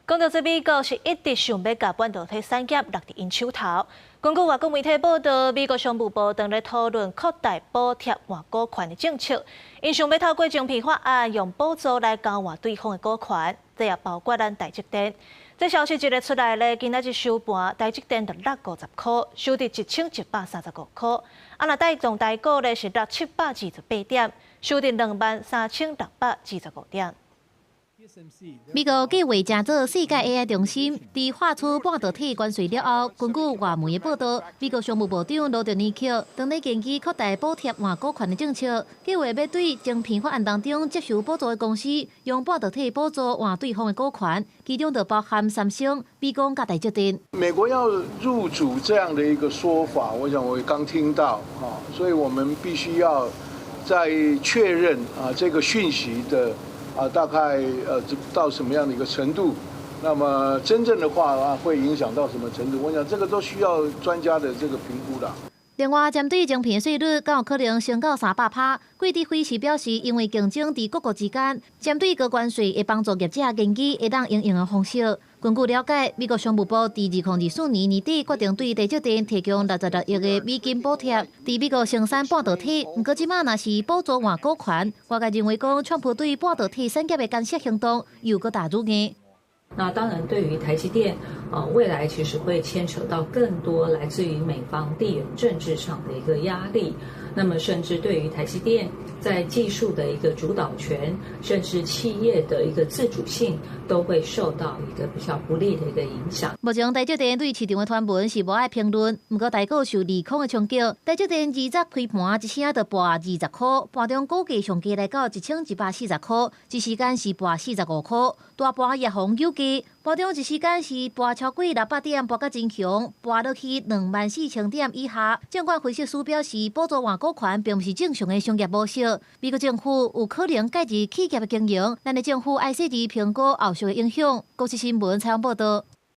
講到這美國是一直想欲共半導體產業落佇𪜶手頭。根據外國媒體報道，美國商務部正咧討論擴大補貼換股權的政策，𪜶想欲透過晶片法案用補助來交換對方的股權，這也包括咱台積電。這消息一个出來咧，今仔日收盤，台積電就落50箍，收佇1135塊。啊，若帶動台股咧是落728點，收佇23,625點。美國計劃成做世界 AI 中心，佇發出半導體關稅了後，根據外媒的報道，美國商務部長羅德尼克正咧研究擴大補貼換股權的政策，計劃欲對晶片法案當中接受補助的公司，用半導體補助換對方的股權，其中就包含三星、美光佮台積電。美國要入主這樣的一個說法，我想我剛聽到啊，所以我們必須要再確認啊這個訊息的。啊，大概到什麼樣的一個程度？那麼真正的話啊，會影響到什麼程度？我想這個都需要專家的這個評估的。另外，針對晶片稅率，敢有可能升到300趴？桂地輝是表示，因為競爭佇各國之間，針對高關稅會幫助業者研究會當應用的方式。根據了解，美國商務部佇2024年年底決定對台積電提供66億的美金補貼，佇美國生產半導體。毋過這馬若是補助換股權，外界認為講，川普對半導體產業的干涉行動又閣大愈硬。那當然，對於台積電，未來其實會牽扯到更多來自於美方地緣政治上的一個壓力。那麼，甚至對於台積電在技術的一個主導權，甚至企業的一個自主性，都會受到一個比較不利的一個影響。目前台積電對市場的傳聞是無愛評論，毋過台股受利空的衝擊，台積電二十開盤一聲就跋20塊，盤中股價上低來到1140塊，一時間是跋45塊，大盤也予扭計，盤中一時間是跋超過600點，跋甲真兇，跋落去24,000點以下。證券分析師表示，補助換股權並毋是正常的商業模式，美國政府有可能介入企業的經營，咱的政府愛細緻評估後續的影響。公視新聞採訪報道。